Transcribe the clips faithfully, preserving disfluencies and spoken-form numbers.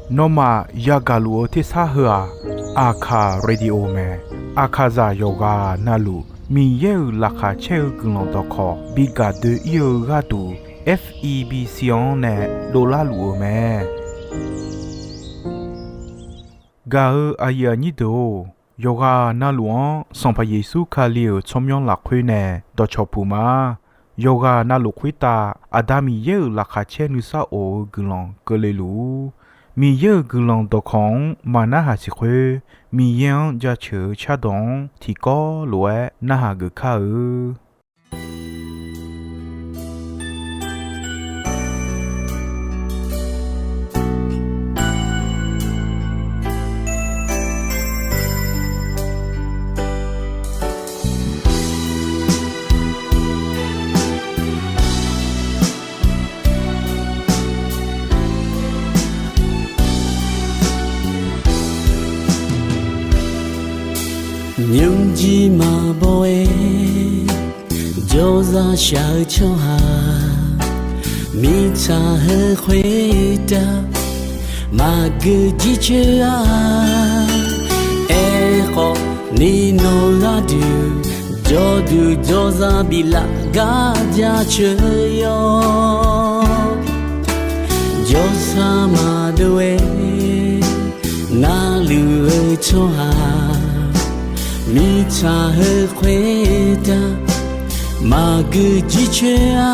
Nawmaf yagaq luf-eu tersar heu-aq, Aqkaq Radio mae. Aqkaqzaq yawqghaq navluf Miqyaer-euq laqkhaq caer-eu guiqlanq dawqkawq bi gaq doe-ir-eu gharduq, F E B C-anr nae dovlar luf-eu mae. Gaq-eu aqyuif aqnyir deuq-or, yawqghaq navluf-anr Sanqpaq Yeqsur Kali-euq tsawrmyanr lafkhoer nae dawqcawq puq ma. Yawqghaq navluf khoertav Aqda Miqyaer-euq laqkhaq caer nuisar of-eu guiqlanq keuvle luf-ur. Miqyaer-euq guiqlanq dawqkawq-anr maqnarhaq siq khoer, Miqyaer-anr jaceuq-eu cardawq-anr tiqkawv lof-aer narhaq geuf kar-eu. Nymrjir maqbaw-aer jawrzaq shaq-eu tsawrhaq, mirtsaq heu khoertav maqgeu jircoer-a. Aerkhawf ni nawq gharduq jawrduq jawrzaq biflaf gar jaceuq yawr. Jawrsar maqdov-aer narluf-eu tsawrhaq, mirtsaq heu khoertav maqgeu jircoer-a.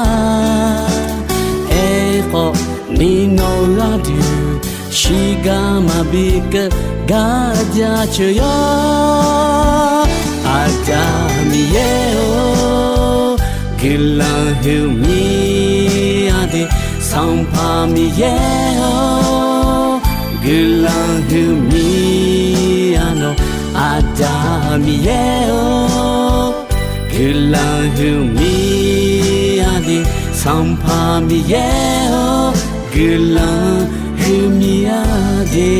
Aerkhawf ni nawq gharduq shiqgar maqbi keuv gar jaceuq yawr. Aqda Miqyaer-or, guiqlanq huiqmir-a de. Sanqpaq Miqyaer-or, guiqlanq huiqmir-a nawq. Aqda Miqyaer-or, guiqlanq huiqmir-a de. Sanqpaq Miqyaer-or, guiqlanq huiqmir-a de.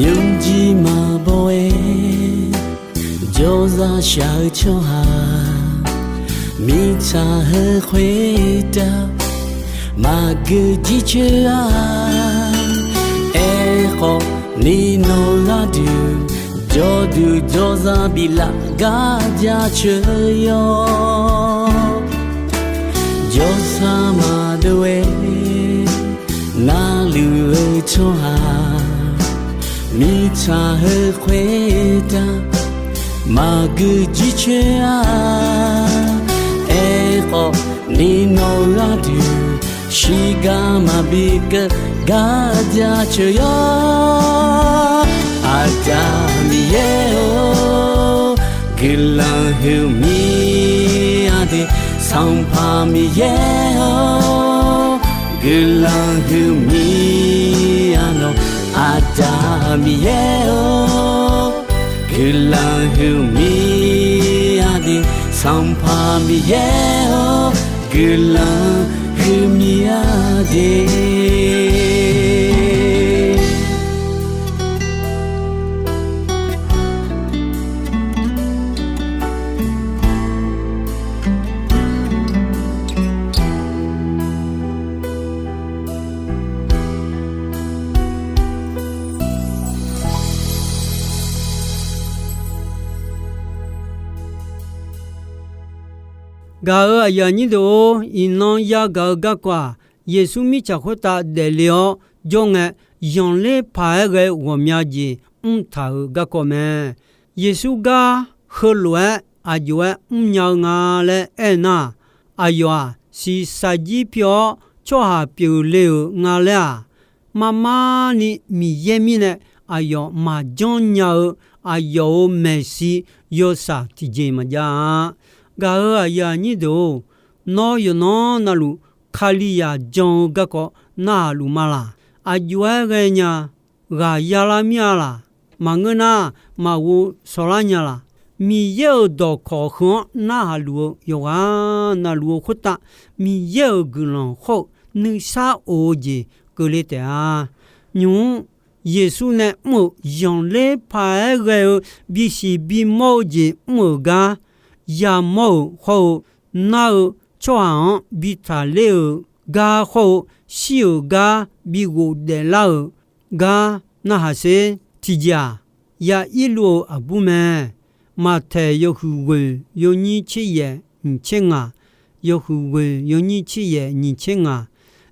Nymrjir maqbaw-aer jawrzaq shaq-eu tsawrhaq, mirtsaq heu khoertav maqgeu jircoer-a. Aerkhawf ni nawq gharduq jawrduq jawrzaq biflaf gar jaceuq yawr. Jawrsar maqdov-aer narluf-eu tsawrhaq, mirtsaq heu khoertav maqgeu jircoer-a. Aerkhawf ni nawq gharduq shiqgar maqbi keuv gar jaceuq yawr. Aqda Miqyaer-or, guiqlanq huiqmir-a de. Sanqpaq Miqyaer-or, guiqlanq huiqmir-a nawq. Aqda Miqyaer-or, guiqlanq huiqmir-a de. Sanqpaq Miqyaer-or, guiqlanq huiqmir-a de. Gaq-euq aqyuif aqnyir deuq-or, iqnan yagaq-eu garkawv-aq, Yeqsur mirtsaq khoertav daefle-awr jawr ngae, zanqler paq-aer ghae ghawqmya jeq mr taq-euq garkawv mae. Yeqsur gar heulof-aer aq jov-aer mrnya-eu nga laer aernar, aqyawf-aq shiqshaq jir pi-awr tsawrhaq pyeufle-euq nga laer-aq, marmar ni Miqyaer mirnae aqyawf maqjanr nya-eu aqyawf-euq maeqshi yawshaq tiqjeq maqjav-a. Gaq-euq aqyuif aqnyir deuq-or, nawr yawqnan navluf Kalizaq jan-eu garkawv narhaq luf ma laq? Aqjox-aer ghaenya, ghaq yalar mir-a laq? Maqngeur nar, maqghov shawrlar nya laq? Miqyaer-euq dawqkawq heu-anr narhaq luf-eu yawqghaq navluf-eu khoertav, Miqyaer-euq guiqlanq hawr-eu nuisar of-eu jeq keuvle taef-a. Nymq-mr Yeqsur nae mr-euq zanqler paq-aer ghae-eu bisiq bimawr-eu jeq mr-euq gar, yamawr-euq hawr-eu nar-eu tsawrhaq-anr bi taqler-euq gar hawr-eu shir-euq gar bi ghofdaef lar-euq gar narhaq sher. Tiqjeq-aq, ya irluv-eu aqbur mae. Maqtaeq yawhuiq ghoeq yawnyir tser yaef nyiq tser ngaq, yawhuiq ghoeq yawnyir tser yaef nyiq tser ngaq,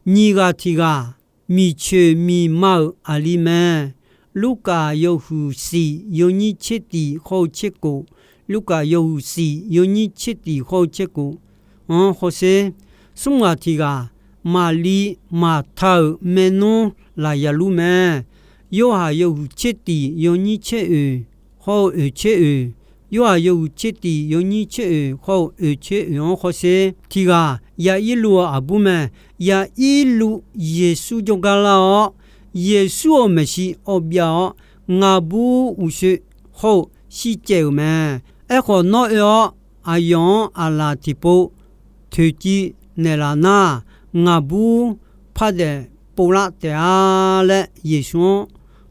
nyiq ghaq tiq ghaq miqcoeq miqma-euq aqli mae. Lurkaf yawhuiq shif yawnyir tser tiq hawr-eu tser kof, Lurkaf yawhuiq shif yawnyir tser tiq hawr-eu tser kof-anr hawsher. Smr ghaq tiq ghaq, maqli maqta-euq maernmr lafyaq lur mae. Yorhaq yawhuiq tser tiq yawnyir tser oeq hawr-eu oeq tser oeq, Yorhaq yawhuiq tser tiq yawnyir tser oeq hawr-eu oeq tser oeq-anr hawsher. Tiq ghaq ya irluv-eu aqbur mae. Ya irluv Yeqsur jawrgar lar-awr, Yeqsur-euq maeqshi awbyav-awr, ngaqbur uqshoe hawr-eu shircaev-euq mae. Aerkhawf, nawr oe-awr aqyawf-anr aqlaf tiqpov toeqciv naeqlaf nar, ngaqbur par daef povlar taef-a laer Yeqsur-anr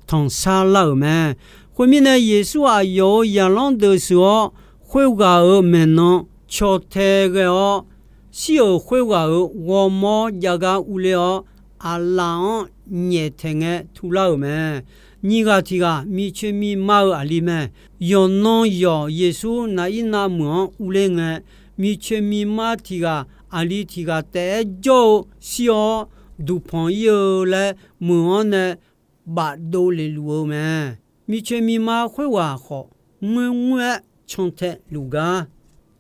tanqsar lar-euq mae. Khoermirnae, Yeqsur aqyawf-euq zaqlanr deuq sheuq-awr, khoerghaq-euq maeqnan caw tae ghae-awr, shir-euq khoerghaq-euq ghawrmawr jav gar urler-awr, aqlaf-anr nyaeftaeq ngae tular-euq mae. Nyiq ghaq tiq ghaq miqcoeq miqma-eu aqli mae. Yawqnan yawq Yeqsur naqir navmeuq-anr urler ngae, miqcoeq miqma tiq ghaq aqli tiq ghaq taef-aer jawr-eu shir-awr duqpanq ir-eu laer meuq-anr nae bafdov lef luf-eu mae. Miqcoeq miqma khoerghaq khawf, ngoerngoer-aer cantae luf gar.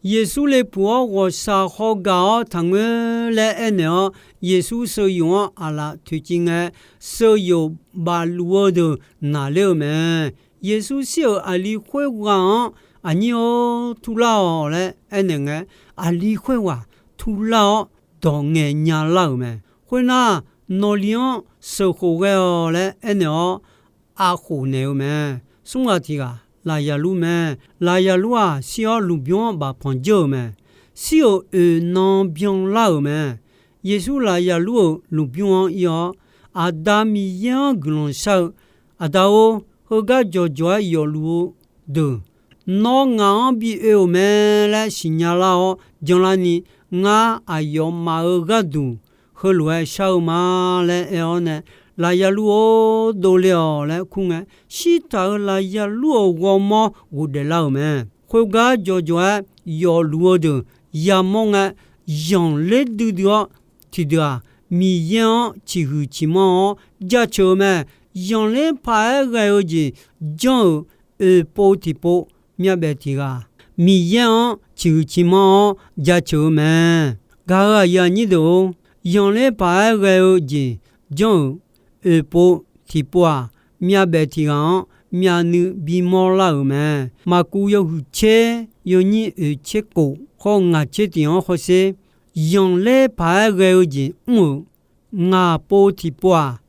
Yeqsur le puq-awr, ghawqshaq haw gaq-awr taqngoer laer aernaeq-awr, Yeqsur sheuyoq-anr aqlaf toeqciv ngae, sheuyoq bafluf-eu deuq naqler-eu mae. Yeqsur shir-euq aqli khoerghaq-anr, Aqnyir-or, turlar-awq laer aernaeq ngae, aqli khoerghaq turlar-awr dawq ngaeq nya lar-euq mae. Khoernar, nawqli-anr sheuqkhof ghae-awq laer aernaeq-awr, aqkhof naeq-eu mae. Smr ghaq tiq ghaq lafyaq lur mae. Lafyaq lur-aq, shir-awr lmqbymr-anr bafpanq dzeur-euq mae. Shir-euq oeq nan byanlar-euq mae. Yeqsur lafyaq lur-euq lmqbymr-anr ir-awr, Aqda Miqyaer-anr guiqlanq shar-eu, Aqda-or, heugar jawqjawq-aer yawfluf-eu deuq, nawr ngaq-anr bi oe-euq mae laer siqnya lar-awr janlarni, ngar aqyawfmaf-euq gharduq heulof-aer shar-eu ma laer aer-awr nae, Lafyaq lur-or, dovle-awq laer kur ngae, shirtaq-euq lafyaq lur-euq ghawrmawr ghofdaef lar-euq mae. Khoergar jawqjawq-aer yawfluf-eu deuq yamawr ngae, zanqler duidui-awr, tiqdeuq-aq, Miqyaer-anr ciqhuiq ciqmanr-awr jaceuq-eu mae. Zanqler paq-aer ghae-eu jeq janr-euq oeqpov tiqpov myavbaef tiq ghaq, Miqyaer-anr ciqhuiq ciqmanr-awr jaceuq-eu mae. Gaq-euq aqyuif aqnyir deuq-or, zanqler paq-aer ghae-eu jeq janr-euq oeqpov tiqpov-aq, myavbaef tiq ghaq-anr myavnuiv bimawr lar-euq mae. Maqkuv yawhuiq tser yawnyir oeq tser kof hawr-eu ngaq tser tiq-anr hawsher. Zanqler paq-aer ghae-eu jeq mr-euq ngaq pov tiqpov-aq,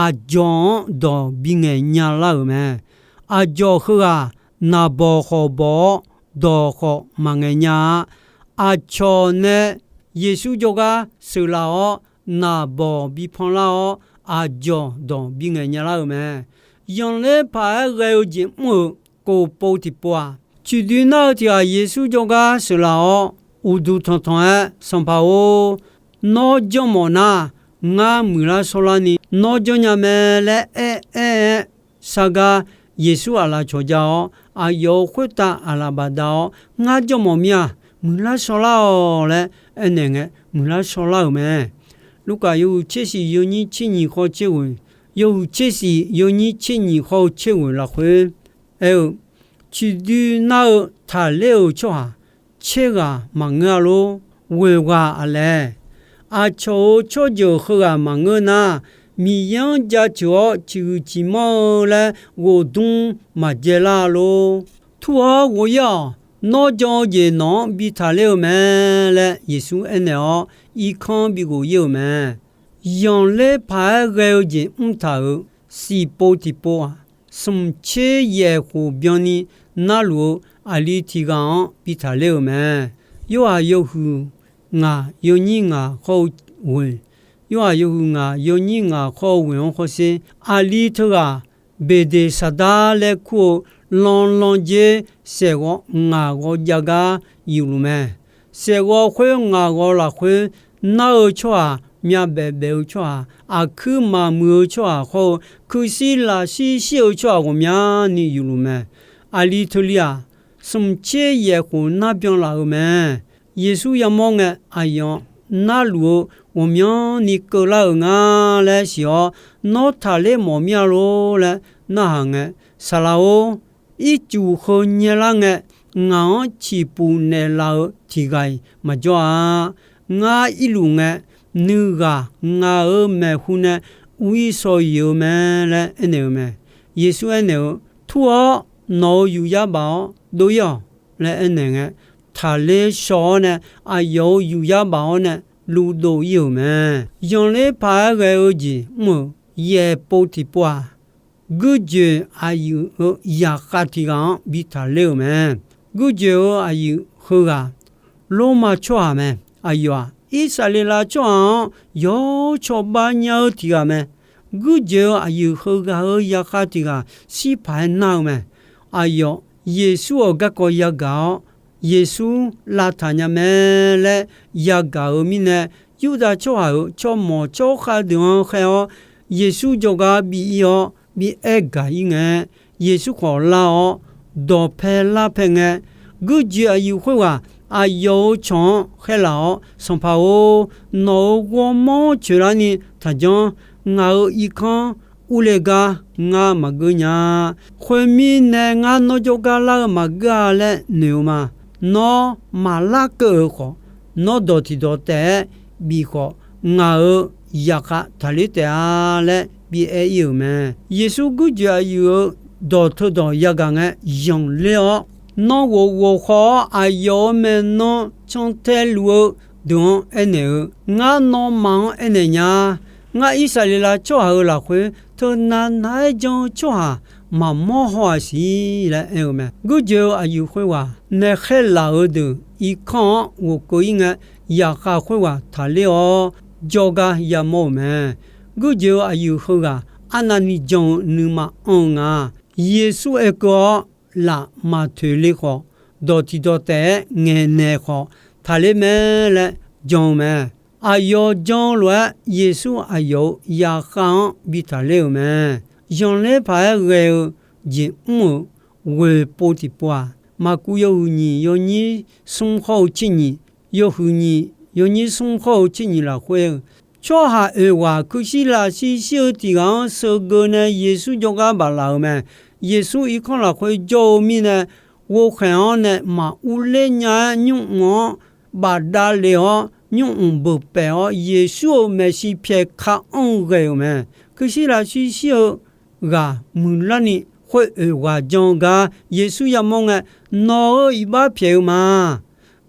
aqdzawq-anr dawq bingaeq nya lar-euq mae. Aqdzawq heughaq naqbawq khawf bawq-awr, dawq khawf maqngaeq nya-a. Aqcawq nae Yeqsur jawrgar sheuqlaf-awr, naqbawq bi panlar-awr, aqdzawq dawq bingaeq nya lar-euq mae. Zanqler paq-aer ghae-eu jeq mr-euq kof pov tiqpov-aq, ciqdui nar-eu tiq ghaq Yeqsur jawrgar sheuqlaf-awr, uqduq tanqtanq-aer, Sanqpaq-or, nawr janrmawf nar, ngar muiqlar shawrlarni nawr janrnya mae laer aer aer-aer, sargar Yeqsur aqlaf cawqja-awr, aqyawf-euq khoertav aqlaf bafdav-awr, Ngar janrmawf mir-a, muiqlar shawrlar-awq laer aernaeq ngae, muiqlar shawrlar-euq mae. Lurkaf yawhuiq tser shif yawnyir tser nyiq khawf tser ghoeq, yawhuiq tser shif yawnyir tser nyiq khawf-eu tser ghoeq lafkhoer aer-eu, Ciqdui nar-eu taqler-euq tsawrhaq tser ghaq maqngeur-a lor. Ghoeq ghaq aqlaeq? Aqcawq-euq tsawrjeuq heughaq maqngeur nar, Miqyaer-anr jaceuq-awr ciqhuiq ciqmanr-eu laer ghoqdmr maqjae lar-a lor. Tur-awr ghof-ir-awq. Nawr jan-eu jeq nawq-anr bi taqler-eu mae laer Yeqsur aernaeq-awr, irkanr bi ghof-ir-euq mae. Zanqler paq-aer ghae-eu jeq mrtaq-euq siqpov tiqpov-aq, smq tser yaeq khof byanni narluf-eu aqli tiq ghaq-anr bi taqler-euq mae. Yorhaq yawhuiq ngaq yawnyir ngaq khawr-eu ghoeq, Yorhaq yawhuiq ngaq yawnyir ngaq khawr-eu ghoeq-anr hawsher, aqli teughaq Beqdeqsaqdar laer kur-eu lanlandzer saeqghawv ngaq ghawv jav gar yufluf mae. Saeqghawv khoer ngaq ghawv lafkhoer nar-eu tsawrhaq, myavbaef baef-eu tsawrhaq, aqkuir maqmuiq-eu tsawrhaq khawr-eu kuirshir lafshir shir-eu tsawrhaq ghawqmyani yufluf mae. Aqli teuli-aq, smq tser yaeq khof nar byanlaf-euq mae. Yeqsur yamawr ngae, aqyawf narluf-eu ghawqmyanrni keuvlar-euq nga laer siq-awr, nawr taqler mawf mir-a lor laer narhaq ngae, Saqlaq-or, ircuf heu nyaelar ngae, ngaq-anr ciqpuf naeqlaf-eu tiq ghaq-iq maqjawr-a. Ngar irluf ngae, nuighaq ngaq-euq maeqhu nae ur-ir shaw-iq-eu mae laer aernaeq-eu mae. Yeqsur aernaeq-eu, Tur-awr nawq-euq yufyar baf-awr dov-ir-awq laer aernaeq ngae, taqler shaw-awr nae aqyawf-euq yufyar baf-awr nae luvdov-ir-euq mae. Zanqler paq-aer ghae-eu jeq mr-euq yaeqpov tiqpov-aq, guirjoeq aqyuif-euq zaqkhav tiq ghaq-anr bi taqler-euq mae. Guirjoeq-euq aqyuif heughaq, Lormav tsawrhaq mae. Aqyawf-aq, Irsaqleqlav tsawrhaq-anr yawr cawba nya-eu tiq ghaq mae. Guirjoeq-euq aqyuif heughaq-euq zaqkhav tiq ghaq shir paq-aer nar-eu mae. Aqyawf, Yeqsur-euq garkawv yagaq-awr, Yeqsur lavtaq nya mae laer yagaq-euq mirnae, Yurdav tsawrhaq-euq tsawrmawq tsawrkhav deuq-anr khaer-awr, Yeqsur jawrgar bi ir-awr, bi aer gaq-ir ngae, Yeqsur khawf lar-awr, dawqpae lar pae ngae, guirjoeq aqyuif khoerghaq aqyawf-euq cawq-anr khaerlaf-awr, Sanqpaq-or, nawq-euq ghawrmawr coeqlarni taqjanr. Ngaq-euq irkanr urle gar ngar maqgeur nya. Khoermirnae, ngar nawr jawrgar lar-eu maqgeur-a laer noeq-eu ma. Nawr maqlar keuv-euq khawf, nawr dawq tiqdawq taef-aer bif khawf, ngaq-euq zaqkhav taqler taef-a laer bi aer-ir-euq mae. Yeqsur guirjoeq aqyuif-euq dawq teudawq yagaq ngae, zanqler-awr, Nawr ghof ghof khaw-awr, aqyawf-euq maeqnan cantae luf-eu deuq-anr aernaeq-eu, Ngar nawmaf-anr aernaeq nya. Ngar Irsaqleqlav tsawrhaq-euq lafkhoer teunav nav-aer jan-eu tsawrhaq maqmawr haw-aq siq laer aer-eu mae. Guirjoeq-eu aqyuif khoerghaq nae khaerlaf-eu deuq irkanr-anr ghofkeuv-ir ngae, zaqkhav khoerghaq taqler-awr jawrgar yamawr-euq mae. Guirjoeq-eu aqyuif heughaq arnavni jan-eu nuima anr-eu nga. Yeqsur aerkeuv-awr, laf maqtoeq le khawf, dawq tiqdawq taef-aer ngaeqnaeq khawf, taqler mae laer jan-eu mae. Aqyawf jan-eu lof-aer, Yeqsur aqyawf-euq zaqkhav-anr bi taqler-euq mae. Zanqler paq-aer ghae-eu jeq mr-euq ghoeq pov tiqpov-aq, Maqkuv yawhuiq nyiq yawnyir smr hawr-eu tser nyiq, yawhuiq nyiq yawnyir smr hawr-eu tser nyiq lafkhoer-eu, tsawrhaq oeq ghaq kuirshir lafshir shir-eu tiq ghaq-anr sheu geu nae Yeqsur jawrgar baflaf-euq mae. Yeqsur irkanr lafkhoer jawr-eu mirnae, ghovkhaeq-anr nae maq urler nya-aer nymrmq-anr bafdav lef-awr, nymrmq beuq paef-awr, Yeqsur-euq maeqshi pyaeq ka anr-eu ghae-euq mae. Kuirshir lafshir shir-eu ghaq muiqlarni khoer oeq ghaq jan-eu gar Yeqsur yamawr ngae, Nawq-euq iqbax pyaeq-eu ma.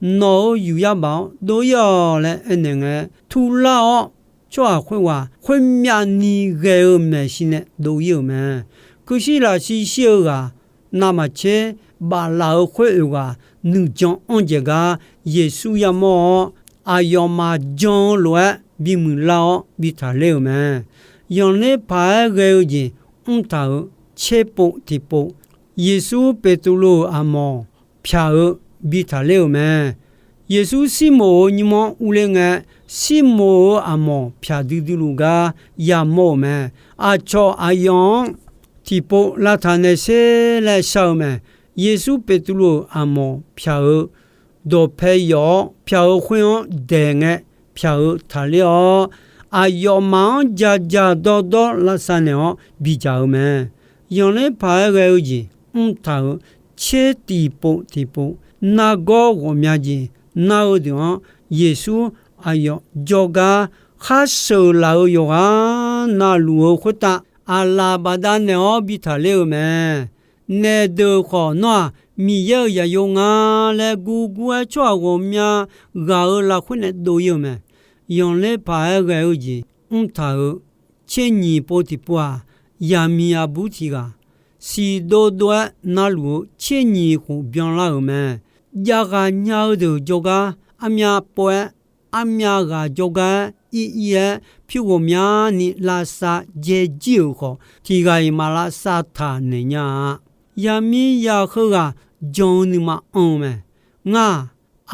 Nawq-euq yufyar baf-awr dov-ir-awq laer aernaeq ngae, turlar-awr, tsawrhaq khoerghaq khoermyavni ghae-eu maeqshi nae dov-ir-euq mae. Kuirshir lafshir shir-eu ghaq navmaqtser baflaf-euq khoer oeq ghaq nuijan anr dzaeq gar Yeqsur yamawr-awr, aqyawfmaf jan-eu lof-aer bimuiqlar-awr bi taqler-euq mae. Zanqler paq-aer ghae-eu jeq mrtaq-euq tserpov tiqpov, Yeqsur Beqtuvluv-euq aqmawq pyaq-eu bi taqler-euq mae. Yeqsur Sirmoq-euq nymr-anr urler ngae, Sirmoq-euq aqmawq pyaq duidui luf gar yamawr-euq mae. Aqcawq aqyawf-anr tiqpov lavtaq nae sher laer shar-eu mae. Yeqsur Beqtuvluv-euq aqmawq pyaq-eu dawqpae yawf-awr, pyaq-eu khoer-anr daeq ngae, pyaq-eu taqler-awr, aqyawfmaf-anr jaqjaq dawrdawr lavsav naeq-awr bidzaq-eu mae. Zanqler paq-aer ghae-eu jeq mrtaq-euq tser tiqpov tiqpov, nargawr ghawqmya jeq nar-eu deuq-anr, Yeqsur aqyawf jawrgar khar sheuqlaf-eu yawqghaq navluf-eu khoertav, aqlaf bafdav naeq-awr bi taqler-eu mae. Naef deuq khawf, Nawr-aq, Miqyaer-euq zaqyo nga laer gurgur-aer tsawrhaq ghawqmya ghaq-euq lafkhoer nae dov-ir-eu mae. Zanqler paq-aer ghae-eu jeq mrtaq-euq tser nyiq pov tiqpov-aq, yaqmiq aqbur tiq ghaq siqdov dov-aer navluf-eu tser nyiq khof byanlar-euq mae. Javghaq nya-eu deuq jawrgar armyav pov-aer, armyav ghaq jawrgar-aer ir ir-aer, pyur ghawqmyani lavsav dzae jir-euq khawf, tiq ghaq-iq maq lavsav taq naeq nya-a. Yaqmiq yaqheu ghaq jan-eu nuima anr-eu mae. Ngar-aq,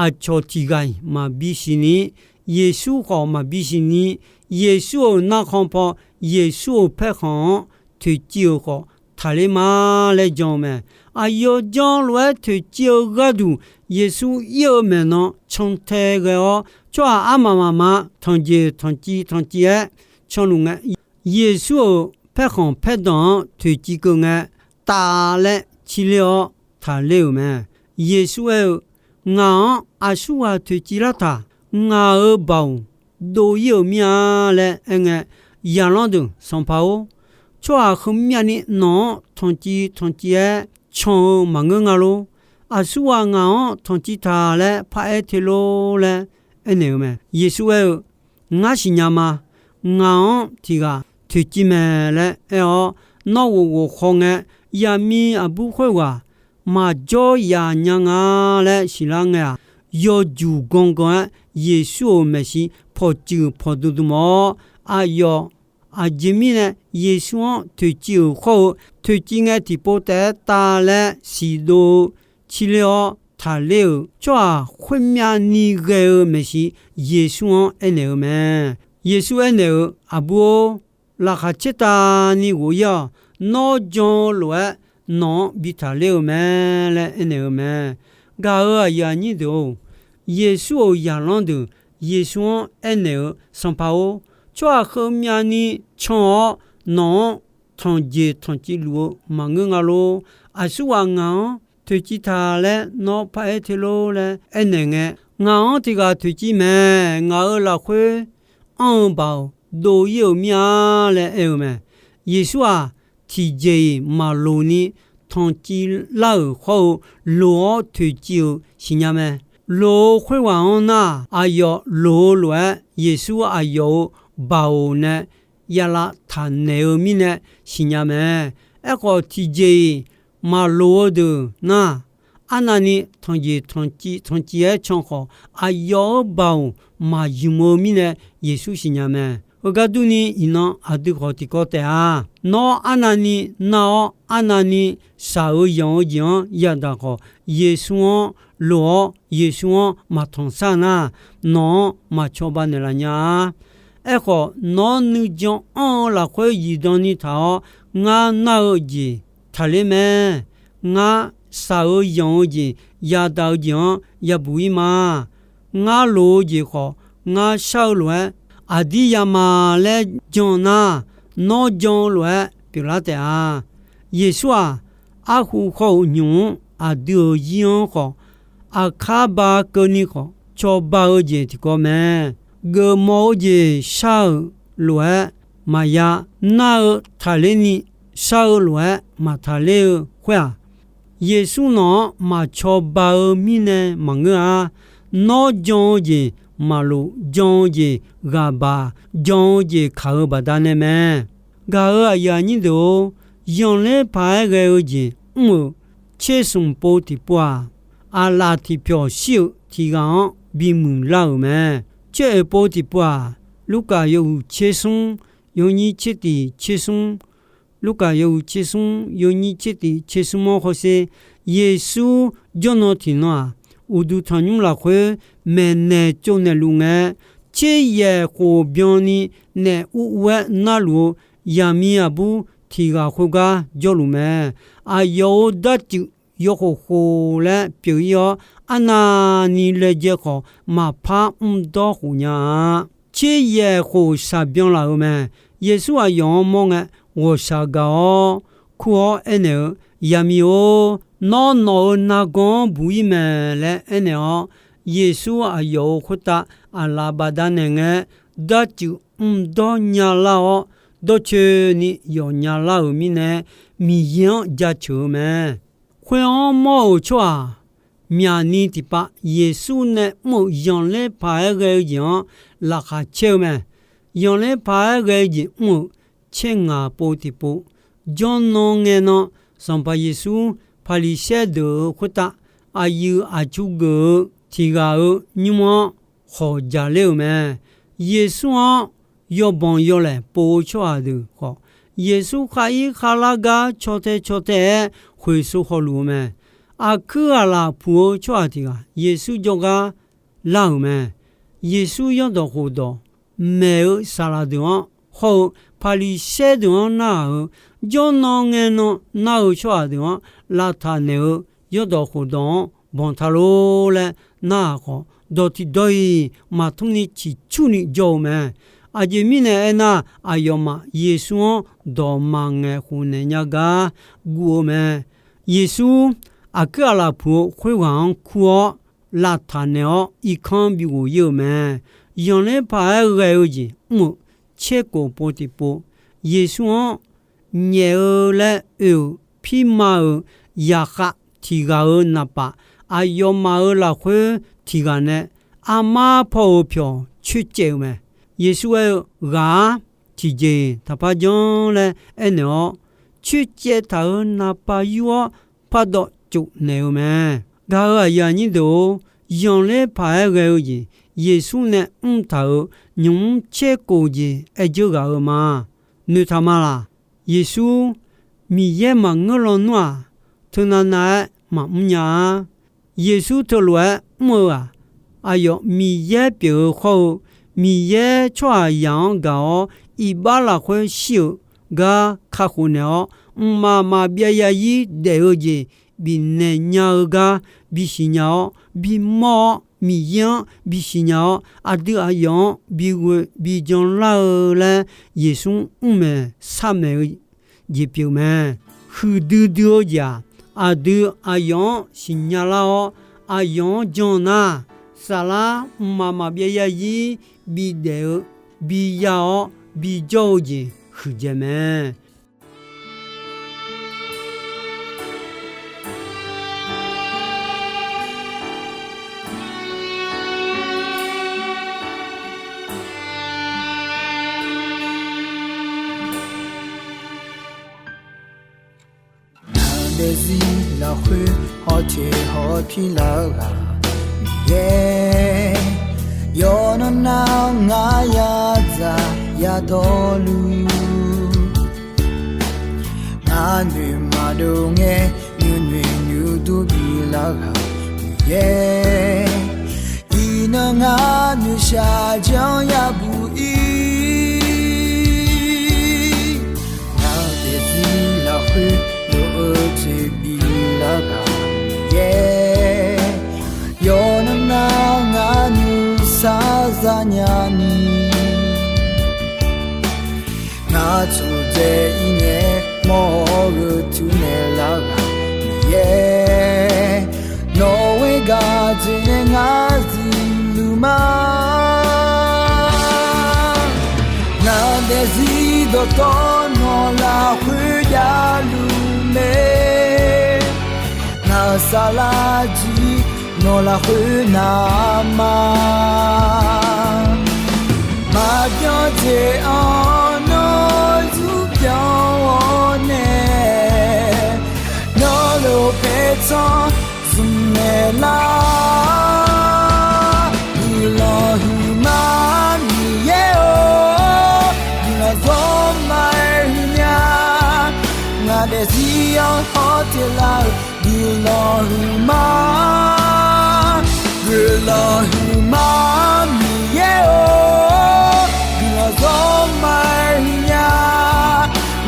aqcawq tiq ghaq-iq maqbi siqni, Yeqsur khawf maqbi siqni, Yeqsur-euq narkhan paw, Yeqsur-euq paerkhanq-anr toeqciv-euq khawf taqler ma laer jan-eu mae. Aqyawf jan lof-aer toeqciv-eu gharduq, Yeqsur ir-eu maeqnan cantae ghae-awr, tsawrhaq armaf mafma tanqjeq tanqciv tanqciv-aer canluf ngae, Yeqsur-euq paerkhanq paerdanq-anr toeqciv keuv ngae, tav laer cir ler-awr taqler-euq mae. Yeqsur aer-eu, Ngaq-anr aqsurghaq toeqciv lartaq. Ngaq-euq baoq dov ir-euq mir-a laer aerngae, Zaqlanr deuq sanqpaq-or, tsawrhaq heumyavni nawq-anr tanqciv tanqciv-aer can-eu maqngeur nga lor. Aqsurghaq ngaq-anr tanqciv taq laer paraer te lor laer aernaeq-eu mae. Yeqsur aer-eu, Ngar siqnya ma. Ngaq-anr tiq ghaq toeqciv mae laer aer-awr, nawr ghof ghof khaw ngae, yaqmiq aqbur khoerghaq maqjawr yaf nya nga laer siqlar ngae-aq, yawjuq gangan-aer Yeqsur-euq maeqshi pawqtsuif pawqdm dm-awr, aqyawf aqjeq mirnae Yeqsur-anr toeqciv-euq khawr-eu, toeqciv ngae tiqpov taef-aer tav laer siqdov-eu cir ler-awr taqler-euq tsawrhaq khoermyavni ghae-eu maeqshi Yeqsur-anr aernaeq-eu mae. Yeqsur aernaeq-eu, Aqbur-or, laqkhaq caertavni ghof ir-awq. Nawr jan-eu lof-aer nawq-anr bi taqler-eu mae laer aernaeq-eu mae. Gaq-euq aqyuif aqnyir deuq-or, Yeqsur-euq zaqlanr deuq Yeqsur-anr aernaeq-eu, Sanqpaq-or, tsawrhaq heumyavni can-awr nawq-anr tanqjeq tanqciv luf-eu maqngeur nga lor. Aqsurghaq ngaq-anr toeqciv taq laer nawr paraer te lor laer aernaeq ngae, Ngaq-anr tiq ghaq toeqciv mae. Ngaq-euq lafkhoer anr-eu baoq dov ir-euq mir-a laer aer-eu mae. Yeqsur-aq, tiqjeq-iq maqloq ni tanqciv lar-euq hawr-eu, loq-awr toeqciv-euq siqnya mae. Loq-eu khoerghaq-anr nar, aqyawf loq-eu lof-aer Yeqsur aqyawf-euq baoq nae yalav taqnaeq-eu mirnae siqnya mae. Aerkhawf, tiqjeq-iq maqloq-eu deuq nar, arnavni tanqjeq tanqciv tanqciv-aer can khawf, aqyawf-euq baoq maqymq-eu mirnae Yeqsur siqnya mae. Heugar durni, iqnan aqdui khawf tiqkawv taef-a. Nawr arnavni nar-awr, arnavni shaq-eu yanq-eu jeq-anr yadaq khawf, Yeqsur-anr loq-awr, Yeqsur-anr maqtanq shar nar, nawq-anr maq cawba naeqlaf nya-a. Aerkhawf, nawr nuijan anr-eu lafkhoer zifdan ni taq-awr, ngar nar-eu jeq taqler mae. Ngar shaq-eu yanq-eu jeq, yadaq-eu jeq-anr yabuq ir ma. Ngar loq-eu jeq khawf, ngar shar-eu lof-aer aqdir yama laer jan nar, nawr jan-eu lof-aer pyeuflar taef-a. Yeqsur-aq, arhu khawr-euq nymq-mr aqdui-euq zir-anr khawf, aqkar ba keuvni khawf cawba-eu jeq tiqkawv mae. Geufmawf-eu jeq shar-euq lof-aer maqya nar-eu taqler ni, shar-eu lof-aer maqtaqler-eu khoer-aq, Yeqsur nawq-anr maq cawba-eu mirnae maqngeur-a. Nawr jan-eu jeq maqlof, jan-eu jeq ghaq baq, jan-eu jeq kaq-eu baqdanae mae. Gaq-euq aqyuif aqnyir deuq-or, yanqler paq-aer ghae-eu jeq mr-euq tser smq pov tiqpov-aq, aqlaf tiqpyawq shir-euq tiq ghaq-anr bimuiq lar-euq mae. Tser oeq pov tiqpov-aq, Lurkaf yawhuiq tser smr, yawnyir tser tiq tser smr, Lurkaf yawhuiq tser smr, yawnyir tser tiq tser smr-anr hawsher. Yeqsur jawrnan tiqnan-aq, uqduq tanqnymr lafkhoer maeqnaeq tsovnaeqluf ngae, tser yaeq khof byanni naef ur ur-aer narluf-eu yaqmiq aqbur tiq ghaq khoergar jawrluf mae. Aqyawf-euq darcuif yawkhof khof laer pyeuf ir-awr, arnavni laejae khawf maqpar mrdawr khof nya-a. Tser yaeq khof shaqbyan laf-euq mae. Yeqsur aqyawf-anr mawr ngae, ghawqshaq gaq-awr kur-awr aernaeq-eu, Yaqmiq-or, nawr nawq-euq nargawr-anr buq ir mae laer aernaeq-awr, Yeqsur aqyawf-euq khoertav aqlaf bafdav naeq ngae, darcuif mrdawr nyalar-awr, dawrcoeni yawf nyalar-euq mirnae, Miqyaer-anr jaceuq-eu mae. Khoer-anr mawr-euq tsawrhaq myaqni tiqpav Yeqsur nae mr-euq zanqler paq-aer ghae-eu jeq-anr laqkhaq caer-eu mae. Yanqler paq-aer ghae-eu jeq mr-euq tser ngaq pov tiqpov, jawrnan ngae nan, Sanqpaq Yeqsur Paqliqsaer deuq-euq khoertav aqyuif aqtsu geuf-eu tiq ghaq-euq nymr-anr khawq jaqler-euq mae. Yeqsur-anr yawbanq yawlaeq pov-eu tsawrhaq deuq khawf, Yeqsur khar ir kharlar gar caw tae caw tae-aer khoeqsov hawluf-eu mae. Aqkuir ghaq laf puq-eu tsawrhaq tiq ghaq Yeqsur jawrgar lar-euq mae. Yeqsur yawrdawq khofdawq maeq-eu saqlaq deuq-anr hawr-eu Paqliqsaer deuq-anr narhaq-euq, jawrnan ngae nan nar-eu tsawrhaq deuq-anr lavtaq naeq-eu yawrdawq khofdawq-anr banq ta lor laer narhaq khawf, dawq tiqdawq-iq maqtmr ni ciqcurni jawr-eu mae. Aqjeq mirnae aernar, aqyawfmaf Yeqsur-anr dawq maqngaeq khofnaeq nya gar guv-eu mae. Yeqsur aqkuir aqlaf puq-eu khoerghaq-anr kur-awr, lavtaq naeq-awr irkanr bighof ir-euq mae. Yanqler paq-aer ghae-eu jeq mr-euq tser kof pov tiqpov, Yeqsur-anr nyaef-eu laer oe-euq pirma-euq zaqkhav tiq ghaq-euq naqpaf, aqyawfmaf-euq lafkhoer tiq ghaq nae armar paw-euq pyawq coercaev-eu mae. Yeqsur aer-eu, Ghaq-ar, tiqjeq-iq taqpar janr laer aernaeq-awr, coercaev taq-euq naqpaf yur-awr pardawv cof naeq-eu mae. Gaq-euq aqyuif aqnyir deuq-or, yanqler paq-aer ghae-eu jeq Yeqsur nae mr taq-euq nymq mr tser kof jeq aer dzeur ghaq-eu ma. Noeqtaq ma laq? Yeqsur Miqyaer maqngeur lawnmr-aq, teunav nav-aer maqmr nya-a. Yeqsur teulof-aer mr-eu-aq, aqyawf Miqyaer pyeuf-eu khawr-eu, Miqyaer tsawrhaqzaq-anr gaq-awr iqbax lafkhoer shir-euq gar kakhof naeq-awr, mqmaq maqbyav zarzir daef-eu jeq bifnaeq nya-eu gar bisiq nya-awr, bimawr-awr, Miqyaer-anr bisiq nya-awr, aqdui aqyawf-anr bighoe bijan lar-eu laer Yeqsur mr maeq shar maeq-eu jeq pyeuf mae. Huiqdui dui-eu jeq-aq, aqdui aqyawf-anr siqnya lar-awr, aqyawf-anr jan nar, saflar mqmaq maqbyav zarzir bidaef-eu, biya-awr bijawr-eu jeq huiqdzaeq mae. Ngaq daefzir lafkhoer hawteq hawpir lar-eu ghaq Miqyaer, yawqnan nar ngar yadzaq yadawrluf, ngar noeqmaqdov ngae nuinoeq nuidur bilar ghaq Miqyaer, iqnan ngar noeqshaq janr yabuq-ir. Ngaq daefzir lafkhoer lof-eu toeqbif lar ghaq Miqyaer, yawqnan nar ngar nuisar zanya ni, ngar tsofdzae-ir ngae mawr-eu tuinaeq lar ghaq Miqyaer, nawq-eu gaq dzoeqnae ngar zifluf ma. Ngaq daefzir dawqtawv nawq lafkhoer javluf mae. Ngaq saflar jir nawq lafkhoer navma, maqbyan jeq-anr nawr zmr byan-awr nae, nawr lof paertsanr zmq naeqlar. Guiqlanq huiqma Miqyaer-or, guiqlanq zawrma-aer huiqnya. Ngaq daefzir-anr hawteq lar-euq guiqlanq huiqma, guiqlanq huiqma Miqyaer-or, guiqlanq zawrma-aer huiqnya.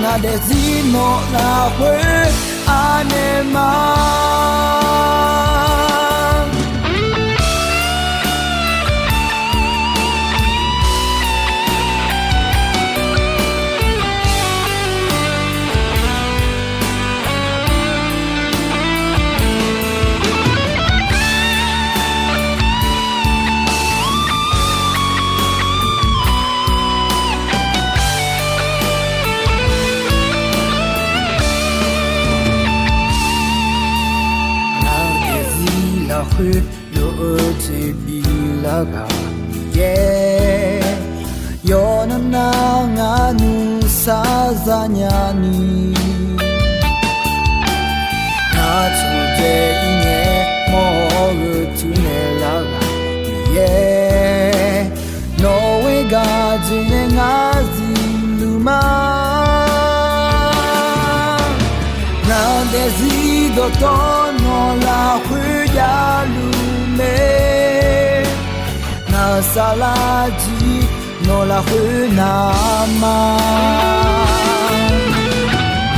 Ngaq daefzir nawq lafkhoer anaeq ma. Ngaq daefzir lafkhoer lof-eu toeqbif lar ghaq Miqyaer, yawqnan ni, ngaq tsawqdzae ir ngae mawr-eu teunaeq lar ghaq Miqyaer, nawq-euq gharduq nae ngar zifluf ma. Ngaq daefzir dawqtawv nawq lafkhoer javluf mae. Ngaq saflar jir nawq lafkhoer navma.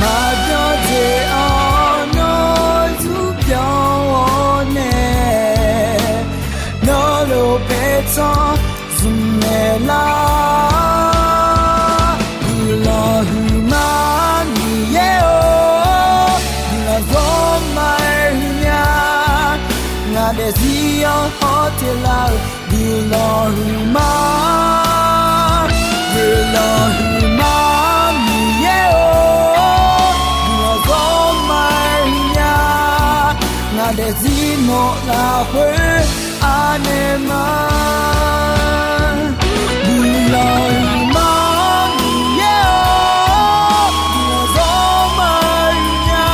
Maqbyan jeq-anr nawr zmq byan-awr nae, nawr lof paertsanr zmq naeq lar. Guiqlanq huiqma Miqyaer-or, guiqlanq zawr ma-aer huiqnya. Ngaq daefzir-anr hawtelar-eu guiqlanq huiqma. Guiqlanq huiqma Miqyaer-or, guiqlanq zawr ma-aer huiqnya. Ngaq daefzir nawq lafkhoer anaeq ma. Guiqlanq huiqma Miqyaer-or, guiqlanq zawr ma-aer huiqnya.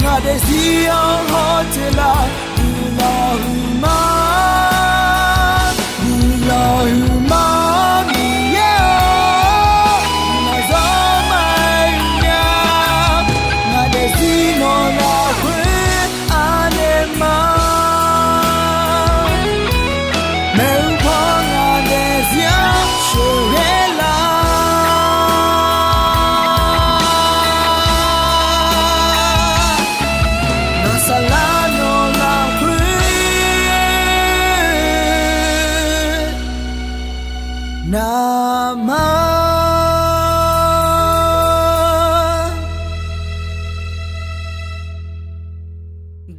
Ngaq daefzir-anr hawtelar guiqlanq huiqma. Guiqlanq huiqma Miqyaer-or, guiqlanq zawr ma-aer huiqnya. Ngaq daefzir nawq lafkhoer anaeq ma. Maeqhu paw ngaq daefzir-anr sheuqghae lar. Ngaq saflar nawq lafkhoer navma.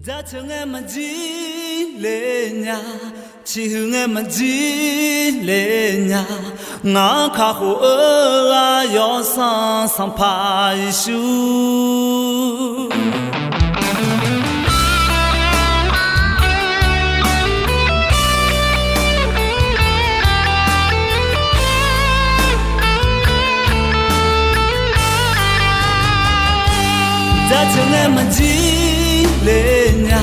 Jaceuq ngae maqjir le nya, ciqhuiq ngae maqjir le nya, ngaq-anr kakhof-eu ghaq Yawsanr Sanqpaq Yeqsur. Jaceuq ngae maqjir le nya,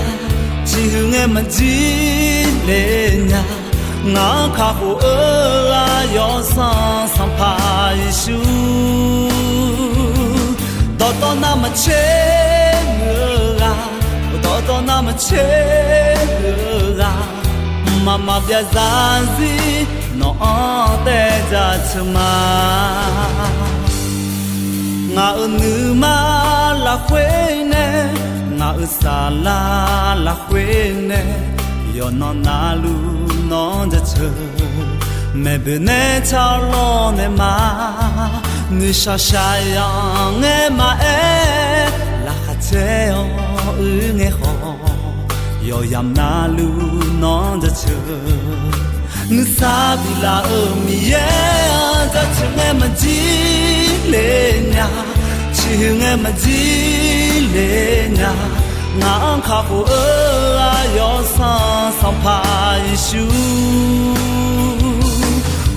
ciqhuiq ngae maqjir le nya, ngaq-anr kakhof-eu ghaq Yawsanr Sanqpaq Yeqsur. Dawqtawv navmaqtser muiq-eu ghaq, dawqtawv navmaqtser muiq-eu ghaq, mqmaq maqbyav zarzir nawq-anr taev jaceuq ma. Ngaq-euq nuima lafkhoer nae, ngaq-euq saflar lafkhoer nae, yawqnan navluf nawq-anr jaceuq. Maeqboeq nae tsawrlawr nae ma, nuishaq shaqyanq ngae maqaer, laqkhaq caer-awr uir ngae khawf, yawqyamq navluf nawq-anr jaceuq. Nuisar biflaf-euq Miqyaer-anr jaceuq ngae maqjir le nya, ciqhuiq ngae maqjir le nya, ngaq-anr kakhof-eu ghaq Yawsanr Sanqpaq Yeqsur.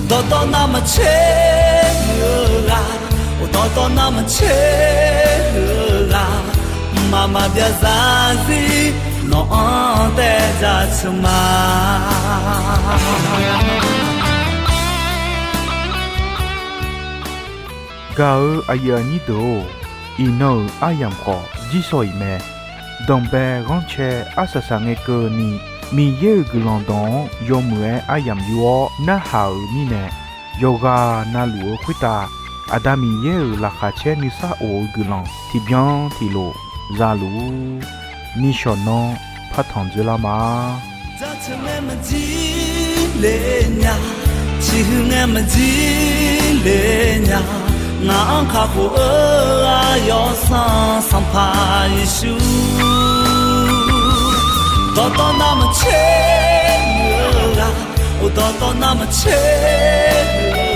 Dawqtawv navmaqtser muiq-eu ghaq, dawqtawv navmaqtser muiq-eu ghaq, mqmaq maqbyav zarzir nawq-anr taev jaceuq ma. Gaq-euq aqyuif aqnyir deuq-or, iqnan-euq aryamq khawf jirsawq iq mae. Danqbae ghanrcae arsaq saq ngae keuvni, Miqyaer-euq guiqlanq dawq-anr yawmuiq-aer aryamq yur-awr narhaq-euq mirnae, yawqghaq navluf-eu khoertav Aqda Miqyaer-euq laqkhaq caer nuisar of-eu guiqlanq tiqbyan tiqlof zaluf-ur. Nishawq nanr partanq dzoerlar ma. Jaceuq ngae maqjir le nya, ciqhuiq ngae maqjir le nya, ngaq-anr kakhof-eu ghaq Yawsanr Sanqpaq Yeqsur. Dawqtawv navmaqtser muiq-eu ghaq, dawqtawv navmaqtser muiq-eu